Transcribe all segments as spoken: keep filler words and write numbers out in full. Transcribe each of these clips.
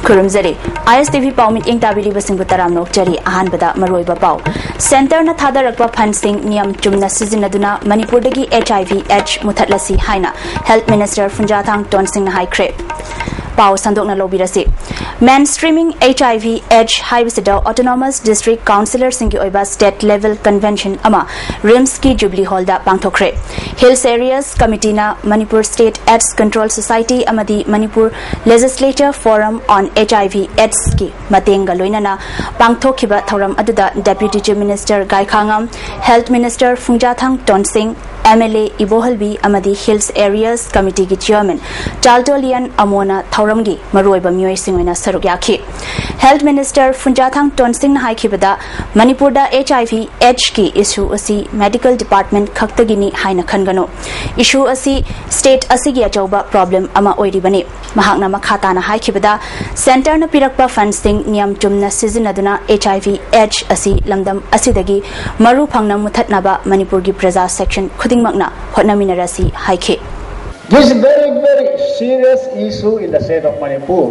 ꯈꯨꯔꯨꯝꯖꯔꯤ꯫ ꯑꯥꯏ ꯑꯦꯁ T V ꯄꯥꯎ ꯃꯤꯠꯌꯦꯡ ꯇꯥꯕꯤꯔꯤꯕꯁꯤꯡꯕꯨ ꯇꯔꯥꯝꯅ ꯑꯣꯛꯆꯔꯤ꯫ ꯑꯍꯥꯟꯕꯗ ꯃꯔꯨꯑꯣꯏꯕ ꯄꯥꯎ꯫ ꯁꯦꯟꯇꯔꯅ ꯊꯥꯗꯔꯛꯄ ꯐꯟꯁꯤꯡ ꯅꯤꯌꯝ ꯆꯨꯝꯅ ꯁꯤꯖꯤꯟꯅꯗꯨꯅ ꯃꯅꯤꯄꯨꯔꯗꯒꯤ H I V H ꯃꯨꯊꯠꯂꯁꯤ ꯍꯥꯏꯅ ꯍꯦꯜꯊ ꯃꯤꯅꯤꯁꯇꯔ ꯐꯨꯟꯖꯥꯊꯥꯡ ꯇꯣꯟꯁꯤꯡꯅ ꯍꯥꯏꯈ꯭ꯔꯦ꯫ ꯄꯥꯎ ꯁꯟꯗꯣꯛꯅ ꯂꯧꯕꯤꯔꯁꯤ꯫ Mainstreaming H I V H ꯍꯥꯏꯕꯁꯤꯗ autonomous district councillorꯁꯤꯡꯒꯤ ꯑꯣꯏꯕ state level convention ꯑꯃ ꯔꯤꯝꯁꯀꯤ ꯖꯨꯕꯤꯂꯤ ꯍꯣꯜꯗ ꯄꯥꯡꯊꯣꯛꯈ꯭ꯔꯦ꯫ ꯍꯤꯜꯁ ꯑꯦꯔꯤꯌꯥꯁ ꯀꯃꯤꯇꯤꯅ Manipur state AIDS control society ꯑꯃꯗꯤ Manipur Legislature Forum on H I V H ꯀꯤ ꯃꯇꯦꯡꯒ ꯂꯣꯏꯅꯅ ꯄꯥꯡꯊꯣꯛꯈꯤꯕ ꯊꯧꯔꯝ ꯑꯗꯨꯗ Deputy Chief Minister ꯒꯥꯏꯈꯥꯉꯝ, health minister Phungzathang Tonsing, M L A Ibohalbi ꯑꯃꯗꯤ ꯍꯤꯜꯁ ꯑꯦꯔꯤꯌꯥꯁ ꯀꯃꯤꯇꯤꯒꯤ ꯆꯤꯌꯔꯃꯦꯟ ꯆꯥꯜꯇꯣꯂꯤꯌꯟ ꯑꯃꯣꯅ ꯊꯧꯔꯝꯒꯤ ꯃꯔꯨꯑꯣꯏꯕ ꯃꯤꯑꯣꯏꯁꯤꯡ ꯑꯣꯏꯅ ꯁꯔꯨꯛ ꯌꯥꯈꯤ꯫ ꯍꯦꯜꯊ ꯃꯤꯅꯤꯁꯇꯔ ꯐꯨꯟꯖꯥꯊꯥꯡ ꯇꯣꯟꯁꯤꯡꯅ ꯍꯥꯏꯈꯤꯕꯗ, ꯃꯅꯤꯄꯨꯔꯗ H I V H ꯀꯤ issue ꯑꯁꯤ medical department ꯈꯛꯇꯒꯤꯅꯤ ꯍꯥꯏꯅ ꯈꯟꯒꯅꯨ꯫ Issue ꯑꯁꯤ state ꯑꯁꯤꯒꯤ ꯑꯆꯧꯕ problem ꯑꯃ ꯑꯣꯏꯔꯤꯕꯅꯤ꯫ ꯃꯍꯥꯛꯅ ꯃꯈꯥ ꯇꯥꯅ ꯍꯥꯏꯈꯤꯕꯗ, ꯁꯦꯟꯇꯔꯅ ꯄꯤꯔꯛꯄ ꯐꯟꯁꯤꯡ ꯅꯤꯌꯝ ꯆꯨꯝꯅ ꯁꯤꯖꯤꯟꯅꯗꯨꯅ H I V H ꯑꯁꯤ ꯂꯝꯗꯝ ꯑꯁꯤꯗꯒꯤ ꯃꯔꯨ ꯐꯪꯅ ꯃꯨꯊꯠꯅꯕ ꯃꯅꯤꯄꯨꯔꯒꯤ ꯄ꯭ꯔꯖꯥ section ꯈꯨꯗꯤꯡꯃꯛꯅ ꯍꯣꯠꯅꯃꯤꯟꯅꯔꯁꯤ ꯍꯥꯏꯈꯤ꯫ This is very, very serious issue in the state of Manipur.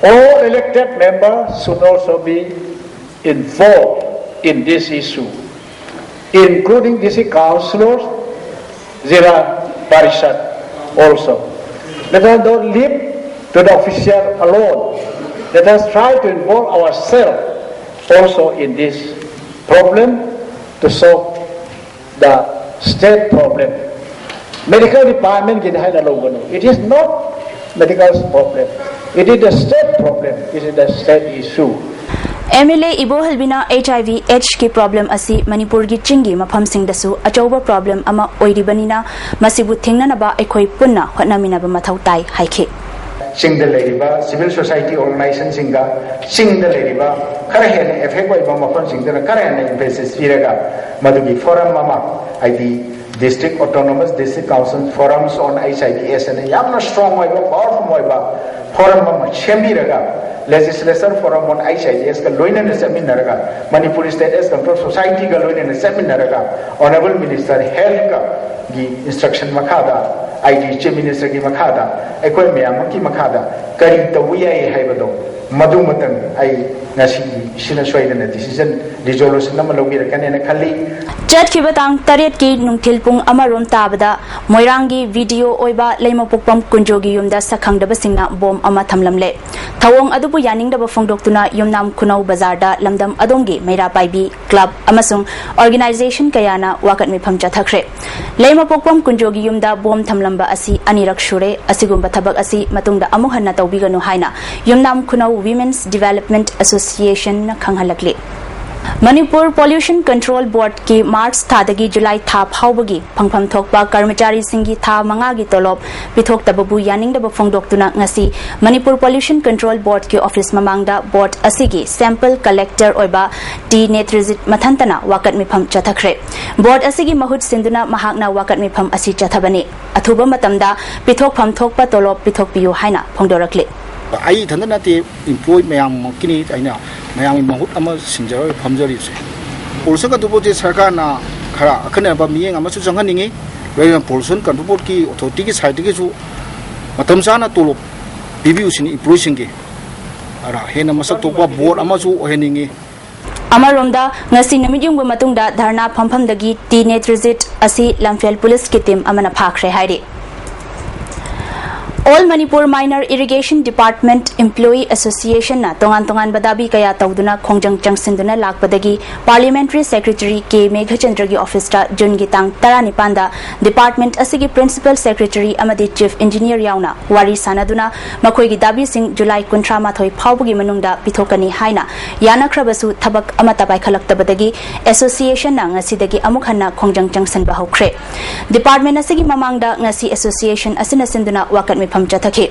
All elected members should also be involved in this issue, including district councillors, Zilla Parishad also. Let us not leave to the official alone. Let us try to involve ourselves also in this problem to solve the state problem. Medical department Guinea ꯍꯥꯏꯅ ꯂꯧꯒꯅꯨ. It is not medical problem. It is the state problem. It is the state issue. M L A ꯏꯕꯣꯍꯜꯕꯤꯅ H I V H ꯀꯤ problem ꯑꯁꯤ ꯃꯅꯤꯄꯨꯔꯒꯤ ꯆꯤꯡꯒꯤ ꯃꯐꯝꯁꯤꯡꯗꯁꯨ ꯑꯆꯧꯕ problem ꯑꯃ ꯑꯣꯏꯔꯤꯕꯅꯤꯅ, ꯃꯁꯤꯕꯨ ꯊꯤꯡꯅꯅꯕ ꯑꯩꯈꯣꯏ ꯄꯨꯟꯅ ꯍꯣꯠꯅꯃꯤꯟꯅꯕ ꯃꯊꯧ ꯇꯥꯏ ꯍꯥꯏꯈꯤ꯫ ꯆꯤꯡꯗ ꯂꯩꯔꯤꯕ civil society organization ꯁꯤꯡꯒ, ꯆꯤꯡꯗ ꯂꯩꯔꯤꯕ ꯈꯔ ꯍꯦꯟꯅ effect ꯑꯣꯏꯕ ꯃꯐꯝꯁꯤꯡꯗꯅ ꯈꯔ ꯍꯦꯟꯅ emphasis ꯄꯤꯔꯒ, ꯃꯗꯨꯒꯤ forum ꯑꯃ, ꯍꯥꯏꯗꯤ District Autonomous District Council Forums on H I V H ꯑꯅ ꯌꯥꯝꯅ strong ꯑꯣꯏꯕ, powerful ꯑꯣꯏꯕ forum ꯑꯃ ꯁꯦꯝꯕꯤꯔꯒ, Legislature Forum on H I V H ꯀ ꯂꯣꯏꯅꯅ ꯆꯠꯃꯤꯟꯅꯔꯒ, Manipur State AIDS Control Society ꯒ ꯂꯣꯏꯅꯅ ꯆꯠꯃꯤꯟꯅꯔꯒ, Honourable Minister Health ꯀ ꯒꯤ instruction ꯃꯈꯥꯗ ꯑꯩꯒꯤ ꯆꯤꯐ ꯃꯤꯅꯤꯁꯇꯔꯒꯤ ꯃꯈꯥꯗ, ꯑꯩꯈꯣꯏ ꯃꯌꯥꯝꯃꯛꯀꯤ ꯃꯈꯥꯗ ꯀꯔꯤ ꯇꯧꯕ ꯌꯥꯏ ꯍꯥꯏꯕꯗꯣ, ꯃꯗꯨꯃꯇꯪ ꯑꯩ ꯉꯁꯤꯒꯤ ꯁꯤꯅ ꯁꯣꯏꯗꯅ ꯗꯤꯁꯤꯖꯟ, ꯔꯤꯖꯣꯂꯨꯁꯟ ꯑꯃ ꯂꯧꯕꯤꯔꯛꯀꯅꯦꯅ ꯈꯜꯂꯤ꯫ ꯆꯠꯈꯤꯕ ꯇꯥꯡ ꯇꯔꯦꯠꯀꯤ ꯅꯨꯡꯊꯤꯜ ꯄꯨꯡ ꯑꯃꯔꯣꯝ ꯇꯥꯕꯗ ꯃꯣꯏꯔꯥꯡꯒꯤ ꯚꯤ ꯗꯤ ꯑꯣ ꯑꯣꯏꯕ ꯂꯩꯃꯄꯣꯛꯄꯝ ꯀꯨꯟꯖꯣꯒꯤ ꯌꯨꯝꯗ ꯁꯛꯈꯪꯗꯕꯁꯤꯡꯅ ꯕꯣꯝ ꯑꯃ ꯊꯝꯂꯝꯂꯦ꯫ ꯊꯧꯑꯣꯡ ꯑꯗꯨꯕꯨ ꯌꯥꯅꯤꯡꯗꯕ ꯐꯣꯡꯗꯣꯛꯇꯨꯅ ꯌꯨꯝꯅꯥꯝ ꯈꯨꯅꯧ ꯕꯖꯥꯔꯗ ꯂꯝꯗꯝ ꯑꯗꯣꯝꯒꯤ ꯃꯩꯔꯥ ꯄꯥꯏꯕꯤ ꯀ꯭ꯂꯕ ꯑꯃꯁꯨꯡ ꯑꯣꯔꯒꯅꯥꯏꯖꯦꯁꯟ ꯀꯌꯥꯅ ꯋꯥꯀꯠ ꯃꯤꯐꯝ ꯆꯠꯊꯈ꯭ꯔꯦ꯫ ꯂꯩꯃꯄꯣꯛꯄꯝ ꯀꯨꯟꯖꯣꯒꯤ ꯌꯨꯝꯗ ꯕꯣꯝ ꯊꯝꯂꯝꯕ ꯑꯁꯤ ꯑꯅꯤꯔꯛ ꯁꯨꯔꯦ꯫ ꯑꯁꯤꯒꯨꯝꯕ ꯊꯕꯛ ꯑꯁꯤ ꯃꯇꯨꯡꯗ ꯑꯃꯨꯛ ꯍꯟꯅ ꯇꯧꯕꯤꯒꯅꯨ ꯍꯥꯏꯅ ꯌꯨꯝꯅꯥꯝ ꯈꯨꯅꯧ ꯋꯤꯃꯦꯟꯁ ꯗꯤꯚꯦꯂꯞꯃꯦꯟꯠ ꯑꯦꯁꯣꯁꯤꯌꯦꯁꯟꯅ ꯈꯪꯍꯜꯂꯛꯂꯤ꯫ ꯃꯅꯤꯄꯨꯔ ꯄꯣꯂ꯭ꯌꯨꯁꯟ ꯀꯟꯇ꯭ꯔꯣꯜ ꯕꯣꯔꯗꯀꯤ ꯃꯥꯔꯆ ꯊꯥꯗꯒꯤ ꯖꯨꯂꯥꯏ ꯊꯥ ꯐꯥꯎꯕꯒꯤ ꯐꯪꯐꯝ ꯊꯣꯛꯄ ꯀꯔꯃꯆꯥꯔꯤꯁꯤꯡꯒꯤ ꯊꯥ ꯃꯉꯥꯒꯤ ꯇꯣꯂꯣꯞ ꯄꯤꯊꯣꯛꯇꯕꯕꯨ ꯌꯥꯅꯤꯡꯗꯕ ꯐꯣꯡꯗꯣꯛꯇꯨꯅ ꯉꯁꯤ ꯃꯅꯤꯄꯨꯔ ꯄꯣꯂ꯭ꯌꯨꯁꯟ ꯀꯟꯇ꯭ꯔꯣꯜ ꯕꯣꯔꯗꯀꯤ ꯑꯣꯐꯤꯁ ꯃꯃꯥꯡꯗ ꯕꯣꯔꯗ ꯑꯁꯤꯒꯤ ꯁꯦꯝꯄꯜ ꯀꯂꯦꯛꯇꯔ ꯑꯣꯏꯕ ꯇꯤ ꯅꯦꯇ꯭ꯔꯖꯤꯠ ꯃꯊꯟꯇꯅ ꯋꯥꯀꯠ ꯃꯤꯐꯝ ꯆꯠꯊꯈ꯭ꯔꯦ꯫ ꯕꯣꯔꯗ ꯑꯁꯤꯒꯤ ꯃꯍꯨꯠ ꯁꯤꯟꯗꯨꯅ ꯃꯍꯥꯛꯅ ꯋꯥꯀꯠ ꯃꯤꯐꯝ ꯑꯁꯤ ꯆꯠꯊꯕꯅꯤ꯫ ꯑꯊꯨꯕ ꯃꯇꯝꯗ ꯄꯤꯊꯣꯛꯐꯝ ꯊꯣꯛꯄ ꯇꯣꯂꯣꯞ ꯄꯤꯊꯣꯛꯄꯤꯌꯨ ꯍꯥꯏꯅ ꯐꯣꯡꯗꯣꯔꯛꯂꯤ꯫ ꯑꯩ ꯏꯊꯟꯇ ꯅꯠꯇꯦ, ꯏꯝꯄ꯭ꯂꯣꯏ ꯃꯌꯥꯝꯃꯛꯀꯤꯅꯤ ꯑꯩꯅ ꯃꯌꯥꯝꯒꯤ ꯃꯍꯨꯠ ꯑꯃ ꯁꯤꯟꯖꯔꯒ ꯐꯝꯖꯔꯤꯕꯁꯦ꯫ ꯄꯣꯂꯨꯁꯟ ꯀꯟꯇ꯭ꯔꯣꯜ ꯕꯣꯔꯗꯁꯦ ꯁꯔꯀꯥꯔꯅ ꯈꯔ ꯑꯈꯟꯅꯕ ꯃꯤꯠꯌꯦꯡ ꯑꯃꯁꯨ ꯆꯪꯍꯟꯅꯤꯡꯉꯤ꯫ ꯂꯣꯏꯅꯅ ꯄꯣꯂꯨꯁꯟ ꯀꯟꯇ꯭ꯔꯣꯜ ꯕꯣꯔꯗꯀꯤ ꯑꯣꯊꯣꯔꯤꯇꯤꯒꯤ ꯁꯥꯏꯠꯇꯒꯤꯁꯨ ꯃꯇꯝ ꯆꯥꯅ ꯇꯣꯂꯣꯞ ꯄꯤꯕꯤꯌꯨ ꯁꯤꯅꯤ ꯏꯝꯄ꯭ꯂꯣꯏꯁꯤꯡꯒꯤ꯫ ꯑꯗ ꯍꯦꯟꯅ ꯃꯁꯛ ꯊꯣꯛꯄ ꯕꯣꯔꯗ ꯑꯃꯁꯨ ꯑꯣꯏꯍꯟꯅꯤꯡꯉꯤ꯫ ꯑꯃꯔꯣꯝꯗ, ꯉꯁꯤ ꯅꯨꯃꯤꯠ ꯌꯨꯡꯕ ꯃꯇꯨꯡꯗ ꯙꯔꯅꯥ ꯐꯝꯐꯝꯗꯒꯤ ꯇꯤ ꯅꯦꯇ꯭ꯔꯖꯤꯠ ꯑꯁꯤ ꯂꯝꯐꯦꯜ ꯄꯨꯂꯤꯁꯀꯤ ꯇꯤꯝ ꯑꯃꯅ ꯐꯥꯈ꯭ꯔꯦ ꯍꯥꯏꯔꯤ꯫ All Manipur minor irrigation department employee ꯑꯦꯁꯣꯁꯤꯌꯦꯁꯟꯅ ꯇꯣꯉꯥꯟ ꯇꯣꯉꯥꯟꯕ ꯗꯥꯕꯤ ꯀꯌꯥ ꯇꯧꯗꯨꯅ ꯈꯣꯡꯖꯪ ꯆꯪꯁꯤꯟꯗꯨꯅ ꯂꯥꯛꯄꯗꯒꯤ ꯄꯥꯔꯂꯤꯌꯥꯃꯦꯟꯇꯔꯤ ꯁꯦꯀ꯭ꯔꯦꯇꯔꯤ ꯀꯦ ꯃꯦꯘꯆꯟꯗ꯭ꯔꯒꯤ ꯑꯣꯐꯤꯁꯇ ꯖꯨꯟꯒꯤ ꯇꯥꯡ ꯇꯔꯥꯅꯤꯄꯥꯟꯗ ꯗꯤꯄꯥꯔꯠꯃꯦꯟꯠ ꯑꯁꯤꯒꯤ ꯄ꯭ꯔꯤꯟꯁꯤꯄꯜ ꯁꯦꯀ꯭ꯔꯦꯇꯔꯤ ꯑꯃꯗꯤ ꯆꯤꯐ ꯏꯟꯖꯤꯅꯤꯌꯔ ꯌꯥꯎꯅ ꯋꯥꯔꯤ ꯁꯥꯟꯅꯗꯨꯅ ꯃꯈꯣꯏꯒꯤ ꯗꯥꯕꯤꯁꯤꯡ ꯖꯨꯂꯥꯏ ꯀꯨꯟꯊ꯭ꯔꯥ ꯃꯥꯊꯣꯏ ꯐꯥꯎꯕꯒꯤ ꯃꯅꯨꯡꯗ ꯄꯤꯊꯣꯛꯀꯅꯤ ꯍꯥꯏꯅ ꯌꯥꯅꯈ꯭ꯔꯕꯁꯨ ꯊꯕꯛ ꯑꯃꯠꯇ ꯄꯥꯏꯈꯠꯂꯛꯇꯕꯗꯒꯤ ꯑꯦꯁꯣꯁꯤꯌꯦꯁꯟꯅ ꯉꯁꯤꯗꯒꯤ ꯑꯃꯨꯛ ꯍꯟꯅ ꯈꯣꯡꯖꯪ ꯆꯪꯁꯤꯟꯕ ꯍꯧꯈ꯭ꯔꯦ꯫ ꯗꯤꯄꯥꯔꯠꯃꯦꯟꯠ ꯑꯁꯤꯒꯤ ꯃꯃꯥꯡꯗ ꯉꯁꯤ ꯑꯦꯁꯣꯁꯤꯌꯦꯁꯟ ꯑꯁꯤꯅ ꯁꯤꯟꯗꯨꯅ ꯋꯥꯀꯠ ꯃꯤꯐꯝ ꯆꯠꯊꯈꯤ꯫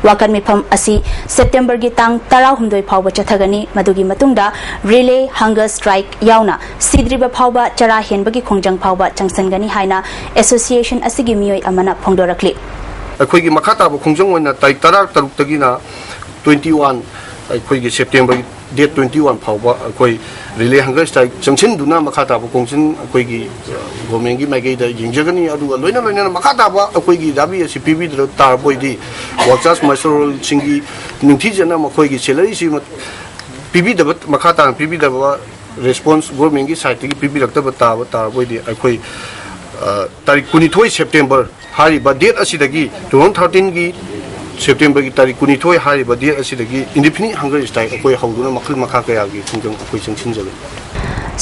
ꯋꯥꯀꯠ ꯃꯤꯐꯝ ꯑꯁꯤ ꯁꯦꯞꯇꯦꯝꯕꯔꯒꯤ ꯇꯥꯡ ꯇꯔꯥꯍꯨꯝꯗꯣꯏ ꯐꯥꯎꯕ ꯆꯠꯊꯒꯅꯤ꯫ ꯃꯗꯨꯒꯤ ꯃꯇꯨꯡꯗ ꯔꯤꯂꯦ ꯍꯪꯒꯔ ꯁ꯭ꯇ꯭ꯔꯥꯏꯛ ꯌꯥꯎꯅ ꯁꯤꯗ꯭ꯔꯤꯕ ꯐꯥꯎꯕ ꯆꯔꯥ ꯍꯦꯟꯕꯒꯤ ꯈꯣꯡꯖꯪ ꯐꯥꯎꯕ ꯆꯪꯁꯤꯟꯒꯅꯤ ꯍꯥꯏꯅ ꯑꯦꯁꯣꯁꯤꯌꯦꯁꯟ ꯑꯁꯤꯒꯤ ꯃꯤꯑꯣꯏ ꯑꯃꯅ ꯐꯣꯡꯗꯣꯔꯛꯂꯤ꯫ ꯑꯩꯈꯣꯏꯒꯤ ꯃꯈꯥ ꯇꯥꯕ ꯈꯣꯡꯖꯪ ꯑꯣꯏꯅ ꯇꯥꯔꯤꯛ ꯇꯔꯥ ꯇꯔꯨꯛꯇꯒꯤꯅ ꯇ꯭ꯋꯦꯟꯇꯤ ꯋꯥꯟ ꯑꯩꯈꯣꯏꯒꯤ ꯁꯦꯞꯇꯦꯝꯕꯔ ꯗꯦꯠ ꯇ꯭ꯋꯦꯟꯇꯤ ꯋꯥꯟ ꯐꯥꯎꯕ ꯑꯩꯈꯣꯏ ꯔꯤꯂꯦ ꯍꯪꯒꯔ ꯁ꯭ꯇ꯭ꯔꯥꯏꯛ ꯆꯪꯁꯤꯟꯗꯨꯅ ꯃꯈꯥ ꯇꯥꯕ ꯈꯣꯡꯖꯪ ꯑꯩꯈꯣꯏꯒꯤ ꯒꯣꯔꯃꯦꯟꯒꯤ ꯃꯥꯏꯀꯩꯗ ꯌꯦꯡꯖꯒꯅꯤ꯫ ꯑꯗꯨꯒ ꯂꯣꯏꯅ ꯂꯣꯏꯅꯅ ꯃꯈꯥ ꯇꯥꯕ ꯑꯩꯈꯣꯏꯒꯤ ꯗꯥꯕꯤ ꯑꯁꯤ ꯄꯤꯕꯤꯗ ꯇꯥꯔꯕ ꯑꯣꯏꯗꯤ ꯋꯥꯛꯆꯥꯁ ꯃꯥꯁꯇꯔ ꯔꯣꯜꯁꯤꯡꯒꯤ ꯅꯤꯡꯊꯤꯖꯅ ꯃꯈꯣꯏꯒꯤ ꯁꯦꯂꯔꯤꯁꯤ ꯄꯤꯕꯤꯗꯕ, ꯃꯈꯥ ꯇꯥꯅ ꯄꯤꯕꯤꯗꯕ ꯔꯦꯁꯄꯣꯟꯁ ꯒꯣꯔꯃꯦꯟꯒꯤ ꯁꯥꯏꯠꯇꯒꯤ ꯄꯤꯕꯤꯔꯛꯇꯕ ꯇꯥꯕ ꯇꯥꯔꯕ ꯑꯣꯏꯗꯤ ꯑꯩꯈꯣꯏ ꯇꯥꯔꯤꯛ ꯀꯨꯟꯅꯤꯊꯣꯏ ꯁꯦꯞꯇꯦꯝꯕꯔ ꯍꯥꯏꯔꯤꯕ ꯗꯦꯠ ꯑꯁꯤꯗꯒꯤ, ꯇꯨ ꯊꯥꯎꯖꯟ ꯊꯥꯔꯇꯤꯟꯒꯤ ꯁꯦꯞꯇꯦꯝꯕꯔꯒꯤ ꯇꯥꯔꯤꯛ ꯀꯨꯟꯅꯤꯊꯣꯏ ꯍꯥꯏꯔꯤꯕ ꯗꯦꯠ ꯑꯁꯤꯗꯒꯤ ꯏꯟꯗꯤꯐꯤꯅꯤꯠ ꯍꯪꯒꯔ ꯁ꯭ꯇ꯭ꯔꯥꯏꯛ ꯑꯩꯈꯣꯏ ꯍꯧꯗꯨꯅ ꯃꯈꯜ ꯃꯈꯥ ꯀꯌꯥꯒꯤ ꯈꯣꯡꯖꯪ ꯑꯩꯈꯣꯏ ꯆꯪꯁꯤꯟꯖꯒꯅꯤ꯫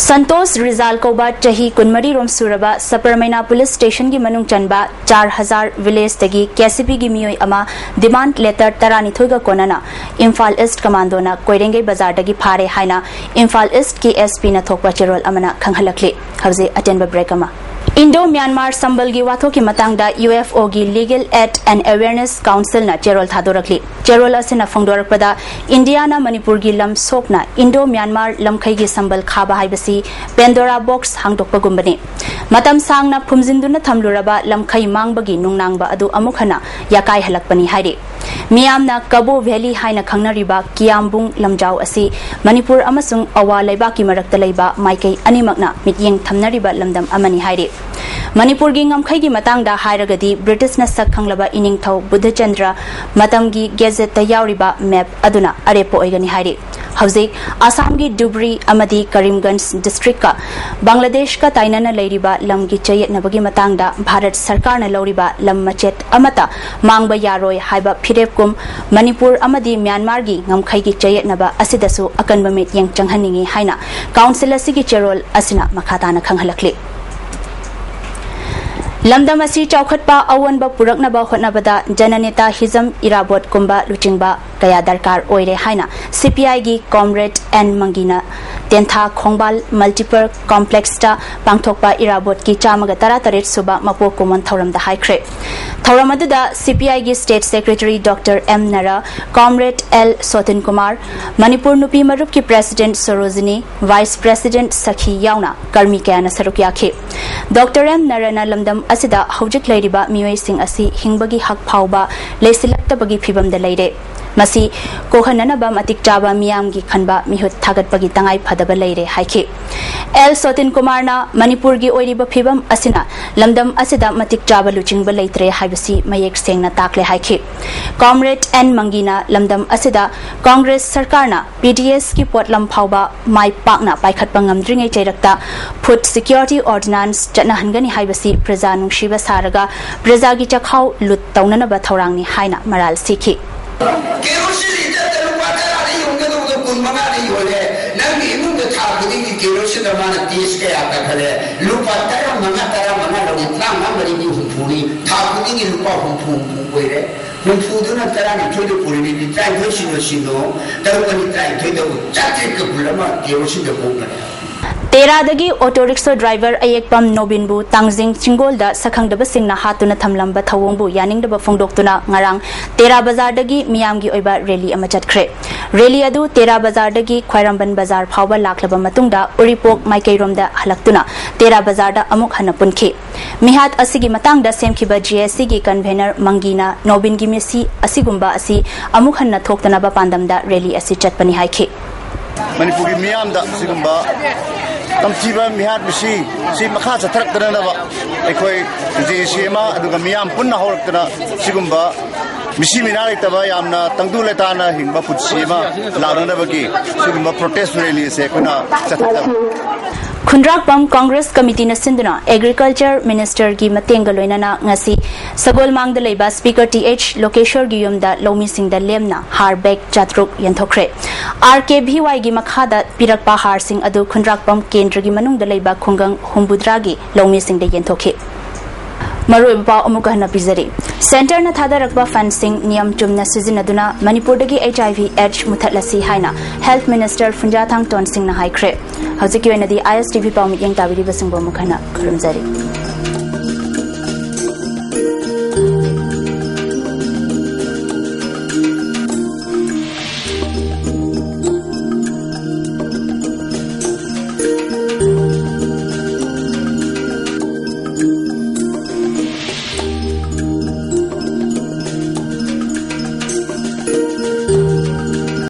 ꯁꯟꯇꯣꯁ ꯔꯤꯖꯥꯜ ꯀꯧꯕ ꯆꯍꯤ ꯀꯨꯟꯃꯔꯤ ꯔꯣꯝ ꯁꯨꯔꯕ ꯁꯕꯔꯃꯩꯅꯥ ꯄꯨꯂꯤꯁ ꯁ꯭ꯇꯦꯁꯟꯒꯤ ꯃꯅꯨꯡ ꯆꯟꯕ ꯆꯥꯔ ꯍꯖꯥꯔ ꯚꯤꯂꯦꯖꯇꯒꯤ ꯀꯦ ꯁꯤ ꯕꯤꯒꯤ ꯃꯤꯑꯣꯏ ꯑꯃ ꯗꯤꯃꯥꯟꯗ ꯂꯦꯇꯔ ꯇꯔꯥꯅꯤꯊꯣꯏꯒ ꯀꯣꯟꯅꯅ ꯏꯝꯐꯥꯜ ꯏꯁ꯭ꯠ ꯀꯃꯥꯟꯗꯣꯅ ꯀꯣꯏꯔꯦꯡꯒꯩ ꯕꯖꯥꯔꯗꯒꯤ ꯐꯥꯔꯦ ꯍꯥꯏꯅ ꯏꯝꯐꯥꯜ ꯏꯁ꯭ꯠꯀꯤ ꯑꯦꯁ ꯄꯤꯅ ꯊꯣꯛꯄ ꯆꯦꯔꯣꯜ ꯑꯃꯅ ꯈꯪꯍꯜꯂꯛꯂꯤ꯫ ꯍꯧꯖꯤꯛ ꯑꯇꯦꯟꯕ ꯕ꯭ꯔꯦꯛ ꯑꯃ꯫ ꯏꯟꯗꯣ ꯃ꯭ꯌꯥꯟꯃꯥꯔ ꯁꯝꯕꯜꯒꯤ ꯋꯥꯊꯣꯛꯀꯤ ꯃꯇꯥꯡꯗ ꯌꯨ ꯑꯦꯐ ꯑꯣꯒꯤ ꯂꯤꯒꯦꯜ ꯑꯦꯗ ꯑꯦꯟ ꯑꯦꯋꯦꯔꯅꯦꯁ ꯀꯥꯎꯟꯁꯤꯜꯅ ꯆꯦꯔꯣꯜ ꯊꯥꯗꯣꯔꯛꯂꯤ꯫ ꯆꯦꯔꯣꯜ ꯑꯁꯤꯅ ꯐꯣꯡꯗꯣꯔꯛꯄꯗ ꯏꯟꯗꯤꯌꯥꯅ ꯃꯅꯤꯄꯨꯔꯒꯤ ꯂꯝ ꯁꯣꯛꯅ ꯏꯟꯗꯣ ꯃ꯭ꯌꯥꯟꯃꯥꯔ ꯂꯝꯈꯩꯒꯤ ꯁꯝꯕꯜ ꯈꯥꯕ ꯍꯥꯏꯕꯁꯤ ꯄꯦꯟꯗꯣꯔꯥ ꯕꯣꯛꯁ ꯍꯥꯡꯗꯣꯛꯄꯒꯨꯝꯕꯅꯤ꯫ ꯃꯇꯝ ꯁꯥꯡꯅ ꯐꯨꯝꯖꯤꯟꯗꯨꯅ ꯊꯝꯂꯨꯔꯕ ꯂꯝꯈꯩ ꯃꯥꯡꯕꯒꯤ ꯅꯨꯡꯅꯥꯡꯕ ꯑꯗꯨ ꯑꯃꯨꯛ ꯍꯟꯅ ꯌꯥꯀꯥꯏꯍꯜꯂꯛꯄꯅꯤ ꯍꯥꯏꯔꯤ꯫ ꯃꯤꯌꯥꯝꯅ ꯀꯕꯣ ꯚꯦꯂꯤ ꯍꯥꯏꯅ ꯈꯪꯅꯔꯤꯕ ꯀꯤꯌꯥꯝꯕꯨꯡ ꯂꯝꯖꯥꯎ ꯑꯁꯤ ꯃꯅꯤꯄꯨꯔ ꯑꯃꯁꯨꯡ ꯑꯋꯥ ꯂꯩꯕꯥꯛꯀꯤ ꯃꯔꯛꯇ ꯂꯩꯕ ꯃꯥꯏꯀꯩ ꯑꯅꯤꯃꯛꯅ ꯃꯤꯠꯌꯦꯡ ꯊꯝꯅꯔꯤꯕ ꯂꯝꯗꯝ ꯑꯃꯅꯤ ꯍꯥꯏꯔꯤ꯫ ꯃꯅꯤꯄꯨꯔꯒꯤ ꯉꯝꯈꯩꯒꯤ ꯃꯇꯥꯡꯗ ꯍꯥꯏꯔꯒꯗꯤ ꯕ꯭ꯔꯤꯇꯤꯁꯅ ꯁꯛ ꯈꯪꯂꯕ ꯏꯅꯤꯡꯊꯧ ꯕꯨꯙꯆꯟꯗ꯭ꯔ ꯃꯇꯝꯒꯤ ꯒꯦꯖꯦꯠꯇ ꯌꯥꯎꯔꯤꯕ ꯃꯦꯞ ꯑꯗꯨꯅ ꯑꯔꯦꯞꯄ ꯑꯣꯏꯒꯅꯤ ꯍꯥꯏꯔꯤ꯫ ꯍꯧꯖꯤꯛ ꯑꯁꯥꯝꯒꯤ ꯙꯨꯕ꯭ꯔꯤ ꯑꯃꯗꯤ ꯀꯔꯤꯝꯒꯟꯖ ꯗꯤꯁꯇ꯭ꯔꯤꯛꯀ ꯕꯪꯒ꯭ꯂꯥꯗꯦꯁꯀ ꯇꯥꯏꯅꯅ ꯂꯩꯔꯤꯕ ꯂꯝꯒꯤ ꯆꯌꯦꯠꯅꯕꯒꯤ ꯃꯇꯥꯡꯗ ꯚꯥꯔꯠ ꯁꯔꯀꯥꯔꯅ ꯂꯧꯔꯤꯕ ꯂꯝ ꯃꯆꯦꯠ ꯑꯃꯠꯇ ꯃꯥꯡꯕ ꯌꯥꯔꯣꯏ ꯍꯥꯏꯕ ꯐꯤꯔꯦꯞꯀꯨꯝ ꯃꯅꯤꯄꯨꯔ ꯑꯃꯗꯤ ꯃ꯭ꯌꯥꯟꯃꯥꯔꯒꯤ ꯉꯝꯈꯩꯒꯤ ꯆꯌꯦꯠꯅꯕ ꯑꯁꯤꯗꯁꯨ ꯑꯀꯟꯕ ꯃꯤꯠꯌꯦꯡ ꯆꯪꯍꯟꯅꯤꯡꯏ ꯍꯥꯏꯅ ꯀꯥꯎꯟꯁꯤꯜ ꯑꯁꯤꯒꯤ ꯆꯦꯔꯣꯜ ꯑꯁꯤꯅ ꯃꯈꯥ ꯇꯥꯅ ꯈꯪꯍꯜꯂꯛꯂꯤ꯫ ꯂꯝꯗꯝ ꯑꯁꯤ ꯆꯥꯎꯈꯠꯄ ꯑꯑꯣꯟꯕ ꯄꯨꯔꯛꯅꯕ ꯍꯣꯠꯅꯕꯗ ꯖꯅꯅꯦꯇꯥ ꯍꯤꯖꯝ ꯏꯔꯥꯕꯣꯠꯀꯨꯝꯕ ꯂꯨꯆꯤꯡꯕ ꯀꯌꯥ ꯗꯔꯀꯥꯔ ꯑꯣꯏꯔꯦ ꯍꯥꯏꯅ ꯁꯤ ꯄꯤ ꯑꯥꯏꯒꯤ ꯀꯣꯝꯔꯦꯗ ꯑꯦꯟ ꯃꯪꯒꯤꯅ ꯇꯦꯟꯊꯥ ꯈꯣꯡꯕꯥꯜ ꯃꯜꯇꯤꯄꯔ ꯀꯣꯝꯄ꯭ꯂꯦꯛꯁꯇ ꯄꯥꯡꯊꯣꯛꯄ ꯏꯔꯥꯕꯣꯠꯀꯤ ꯆꯥꯝꯃꯒ ꯇꯔꯥꯇꯔꯦꯠ ꯁꯨꯕ ꯃꯄꯣꯛ ꯀꯨꯝꯑꯣꯟ ꯊꯧꯔꯝꯗ ꯍꯥꯏꯈ꯭ꯔꯦ꯫ ꯊꯧꯔꯝ ꯑꯗꯨꯗ ꯁꯤ ꯄꯤ ꯑꯥꯏꯒꯤ state secretary doctor M Nara, comrade L Sotin Kumar, Manipur ꯅꯨꯄꯤ ꯃꯔꯨꯞꯀꯤ president Sorojini, vice president Sakhi ꯌꯥꯎꯅ ꯀꯔꯃꯤ ꯀꯌꯥꯅ ꯁꯔꯨꯛ ꯌꯥꯈꯤ꯫ ꯗꯣꯛꯇꯔ ꯑꯦꯝ ꯅꯔꯥꯅ ꯂꯝꯗꯝ ꯑꯁꯤꯗ ꯍꯧꯖꯤꯛ ꯂꯩꯔꯤꯕ ꯃꯤꯑꯣꯏꯁꯤꯡ ꯑꯁꯤ ꯍꯤꯡꯕꯒꯤ ꯍꯛ ꯐꯥꯎꯕ ꯂꯩꯁꯤꯜꯂꯛꯇꯕꯒꯤ ꯐꯤꯚꯝꯗ ꯂꯩꯔꯦ꯫ ꯃꯁꯤ ꯀꯣꯛꯍꯟꯅꯅꯕ ꯃꯇꯤꯛ ꯆꯥꯕ ꯃꯤꯌꯥꯝꯒꯤ ꯈꯟꯕ ꯃꯤꯍꯨꯠ ꯊꯥꯒꯠꯄꯒꯤ ꯇꯉꯥꯏ ꯐꯗꯕ ꯂꯩꯔꯦ ꯍꯥꯏꯈꯤ꯫ ꯑꯦꯜ ꯁꯣꯇꯤꯟ ꯀꯨꯃꯥꯔꯅ ꯃꯅꯤꯄꯨꯔꯒꯤ ꯑꯣꯏꯔꯤꯕ ꯐꯤꯕꯝ ꯑꯁꯤꯅ ꯂꯝꯗꯝ ꯑꯁꯤꯗ ꯃꯇꯤꯛ ꯆꯥꯕ ꯂꯨꯆꯤꯡꯕ ꯂꯩꯇ꯭ꯔꯦ ꯍꯥꯏꯕꯁꯤ ꯃꯌꯦꯛ ꯁꯦꯡꯅ ꯇꯥꯛꯂꯦ ꯍꯥꯏꯈꯤ꯫ ꯀꯣꯝꯔꯦꯗ ꯑꯦꯟ ꯃꯪꯒꯤꯅ ꯂꯝꯗꯝ ꯑꯁꯤꯗ ꯀꯣꯡꯒ꯭ꯔꯦꯁ ꯁꯔꯀꯥꯔꯅ ꯄꯤ ꯗꯤ ꯑꯦꯁꯀꯤ ꯄꯣꯠꯂꯝ ꯐꯥꯎꯕ ꯃꯥꯏ ꯄꯥꯛꯅ ꯄꯥꯏꯈꯠꯄ ꯉꯝꯗ꯭ꯔꯤꯉꯩ ꯆꯩꯔꯛꯇ ꯐꯨꯗ ꯁꯤꯀ꯭ꯌꯣꯔꯤꯇꯤ ꯑꯣꯔꯗꯤꯅꯥꯟꯁ ꯆꯠꯅꯍꯟꯒꯅꯤ ꯍꯥꯏꯕꯁꯤ ꯄ꯭ꯔꯖꯥ ꯅꯨꯡꯁꯤꯕ ꯁꯥꯔꯒ ꯄ꯭ꯔꯖꯥꯒꯤ ꯆꯈꯥꯎ ꯂꯨꯠ ꯇꯧꯅꯅꯕ ꯊꯧꯔꯥꯡꯅꯤ ꯍꯥꯏꯅ ꯃꯔꯥꯜ ꯁꯤꯈꯤ꯫ ꯀꯦꯔꯣꯁꯤꯟ ꯂꯤꯇꯔꯗ ꯂꯨꯄꯥ ꯇꯔꯥꯗ ꯌꯣꯟꯒꯗꯧꯕꯗꯣ ꯀꯨꯟ ꯃꯉꯥꯗ ꯌꯣꯜꯂꯦ꯫ ꯅꯪꯒꯤ ꯏꯃꯨꯡꯗ ꯊꯥ ꯈꯨꯗꯤꯡꯒꯤ ꯀꯦꯔꯣꯁꯤꯟꯗ ꯃꯥꯅ ꯇꯦꯁ ꯀꯌꯥ ꯀꯥꯈꯠꯂꯦ? ꯂꯨꯄꯥ ꯇꯔꯥ ꯃꯉꯥ, ꯇꯔꯥ ꯃꯉꯥ ꯂꯧꯏ, ꯇꯔꯥ ꯃꯉꯥ ꯃꯔꯤꯗꯤ ꯍꯨꯝꯐꯨꯅꯤ꯫ ꯊꯥ ꯈꯨꯗꯤꯡꯒꯤ ꯂꯨꯄꯥ ꯍꯨꯝꯐꯨ ꯍꯨꯝꯐꯨ ꯑꯣꯏꯔꯦ꯫ ꯍꯨꯝꯐꯨꯗꯨꯅ ꯇꯔꯥꯅꯤꯊꯣꯏꯗ ꯄꯨꯔꯤꯅꯤ, ꯇꯔꯥꯅꯤꯊꯣꯏ ꯁꯤꯅꯣ ꯁꯤꯅꯣ, ꯇꯔꯨꯛ ꯑꯅꯤ ꯇꯔꯥꯅꯤꯊꯣꯏꯗꯕꯨ ꯆꯥꯇ꯭ꯔꯦꯠꯀ ꯀꯨꯟ ꯑꯃ ꯀꯦꯔꯣꯁꯤꯟꯗ ꯀꯣꯛꯅꯔꯦ꯫ ꯇꯦꯔꯥꯗꯒꯤ ꯑꯣꯇꯣ ꯔꯤꯛꯁꯣ ꯗ꯭ꯔꯥꯏꯚꯔ ꯑꯌꯦꯛꯄꯝ ꯅꯣꯕꯤꯟꯕꯨ ꯇꯥꯡꯖꯤꯡ ꯆꯤꯡꯒꯣꯜꯗ ꯁꯛꯈꯪꯗꯕꯁꯤꯡꯅ ꯍꯥꯠꯇꯨꯅ ꯊꯝꯂꯝꯕ ꯊꯧꯑꯣꯡꯕꯨ ꯌꯥꯅꯤꯡꯗꯕ ꯐꯣꯡꯗꯣꯛꯇꯨꯅ ꯉꯔꯥꯡ ꯇꯦꯔꯥ ꯕꯖꯥꯔꯗꯒꯤ ꯃꯤꯌꯥꯝꯒꯤ ꯑꯣꯏꯕ ꯔꯦꯂꯤ ꯑꯃ ꯆꯠꯈ꯭ꯔꯦ꯫ ꯔꯦꯂꯤ ꯑꯗꯨ ꯇꯦꯔꯥ ꯕꯖꯥꯔꯗꯒꯤ ꯈ꯭ꯋꯥꯏꯔꯝꯕꯟ ꯕꯖꯥꯔ ꯐꯥꯎꯕ ꯂꯥꯛꯂꯕ ꯃꯇꯨꯡꯗ ꯎꯔꯤꯄꯣꯛ ꯃꯥꯏꯀꯩꯔꯣꯝꯗ ꯍꯜꯂꯛꯇꯨꯅ ꯇꯦꯔꯥ ꯕꯖꯥꯔꯗ ꯑꯃꯨꯛ ꯍꯟꯅ ꯄꯨꯟꯈꯤ꯫ ꯃꯤꯍꯥꯠ ꯑꯁꯤꯒꯤ ꯃꯇꯥꯡꯗ ꯁꯦꯝꯈꯤꯕ ꯖꯦ ꯑꯦꯁ ꯁꯤꯒꯤ ꯀꯟꯚꯦꯅꯔ ꯃꯪꯒꯤꯅ ꯅꯣꯕꯤꯟꯒꯤ ꯃꯤꯁꯤ ꯑꯁꯤꯒꯨꯝꯕ ꯑꯁꯤ ꯑꯃꯨꯛ ꯍꯟꯅ ꯊꯣꯛꯇꯅꯕ ꯄꯥꯟꯗꯝꯗ ꯔꯦꯂꯤ ꯑꯁꯤ ꯆꯠꯄꯅꯤ ꯍꯥꯏꯈꯤ꯫ ꯃꯅꯤꯄꯨꯔꯒꯤ ꯃꯤꯌꯥꯝꯗ ꯁꯤꯒꯨꯝꯕ ꯇꯝꯊꯤꯕ ꯃꯤꯍꯥꯠ ꯃꯤꯁꯤ ꯁꯤ ꯃꯈꯥ ꯆꯠꯊꯔꯛꯇꯅꯅꯕ ꯑꯩꯈꯣꯏ ꯖꯦ ꯑꯦ ꯁꯤ ꯑꯃ ꯑꯗꯨꯒ ꯃꯤꯌꯥꯝ ꯄꯨꯟꯅ ꯍꯧꯔꯛꯇꯅ ꯁꯤꯒꯨꯝꯕ ꯃꯤꯁꯤ ꯃꯤꯅꯥ ꯂꯩꯇꯕ ꯌꯥꯝꯅ ꯇꯪꯗꯨ ꯂꯩꯇꯥꯅ ꯍꯤꯡꯕ ꯄꯨꯟꯁꯤ ꯑꯃ ꯂꯥꯛꯅꯅꯕꯒꯤ ꯁꯤꯒꯨꯝꯕ ꯄ꯭ꯔꯣꯇꯦꯁ ꯔꯦꯂꯤ ꯑꯁꯦ ꯑꯩꯈꯣꯏꯅ ꯆꯠꯊꯗꯕ꯫ ꯈꯨꯟꯗ꯭ꯔꯥꯛꯄꯝ ꯀꯣꯡꯒ꯭ꯔꯦꯁ ꯀꯃꯤꯇꯤꯅ ꯁꯤꯟꯗꯨꯅ ꯑꯦꯒ꯭ꯔꯤꯀꯜꯆꯔ ꯃꯤꯅꯤꯁꯇꯔꯒꯤ ꯃꯇꯦꯡꯒ ꯂꯣꯏꯅꯅ ꯉꯁꯤ ꯁꯒꯣꯜꯃꯥꯡꯗ ꯂꯩꯕ ꯁ꯭ꯄꯤꯀꯔ ꯇꯤ ꯑꯩꯆ ꯂꯣꯀꯦꯁꯣꯔꯒꯤ ꯌꯨꯝꯗ ꯂꯧꯃꯤꯁꯤꯡꯗ ꯂꯦꯝꯅ ꯍꯥꯔ ꯕꯦꯒ ꯆꯥꯇ꯭ꯔꯨꯛ ꯌꯦꯟꯊꯣꯛꯈ꯭ꯔꯦ꯫ ꯑꯥꯔ ꯀꯦ ꯚꯤ ꯋꯥꯏꯒꯤ ꯃꯈꯥꯗ ꯄꯤꯔꯛꯄ ꯍꯥꯔꯁꯤꯡ ꯑꯗꯨ ꯈꯨꯟꯗ꯭ꯔꯥꯛꯄꯝ ꯀꯦꯟꯗ꯭ꯔꯒꯤ ꯃꯅꯨꯡꯗ ꯂꯩꯕ ꯈꯨꯡꯒꯪ ꯍꯨꯝꯐꯨꯇꯔꯥꯒꯤ ꯂꯧꯃꯤꯁꯤꯡꯗ ꯌꯦꯟꯊꯣꯛꯈꯤ꯫ ꯃꯔꯨꯑꯣꯏꯕ ꯄꯥꯎ ꯑꯃꯨꯛꯀ ꯍꯟꯅ ꯄꯤꯖꯔꯤ꯫ ꯁꯦꯟꯇꯔꯅ ꯊꯥꯗꯔꯛꯄ ꯐꯟꯁꯤꯡ ꯅꯤꯌꯝ ꯆꯨꯝꯅ ꯁꯤꯖꯤꯟꯅꯗꯨꯅ ꯃꯅꯤꯄꯨꯔꯗꯒꯤ ꯑꯩꯆ ꯑꯥꯏ ꯚꯤ ꯑꯦꯗꯁ ꯃꯨꯊꯠꯂꯁꯤ ꯍꯥꯏꯅ ꯍꯦꯜꯊ ꯃꯤꯅꯤꯁꯇꯔ ꯐꯨꯟꯖꯥꯊꯥꯡ ꯇꯣꯟꯁꯤꯡꯅ ꯍꯥꯏꯈ꯭ꯔꯦ꯫ ꯍꯧꯖꯤꯛꯀꯤ ꯑꯣꯏꯅꯗꯤ ꯑꯥꯏ ꯑꯦꯁ ꯇꯤ ꯚꯤ ꯄꯥꯎ ꯃꯤꯠꯌꯦꯡ ꯇꯥꯕꯤꯔꯤꯕꯁꯤꯡꯕꯨ ꯑꯃꯨꯛ ꯍꯟꯅ ꯈꯨꯔꯨꯝꯖꯔꯤ꯫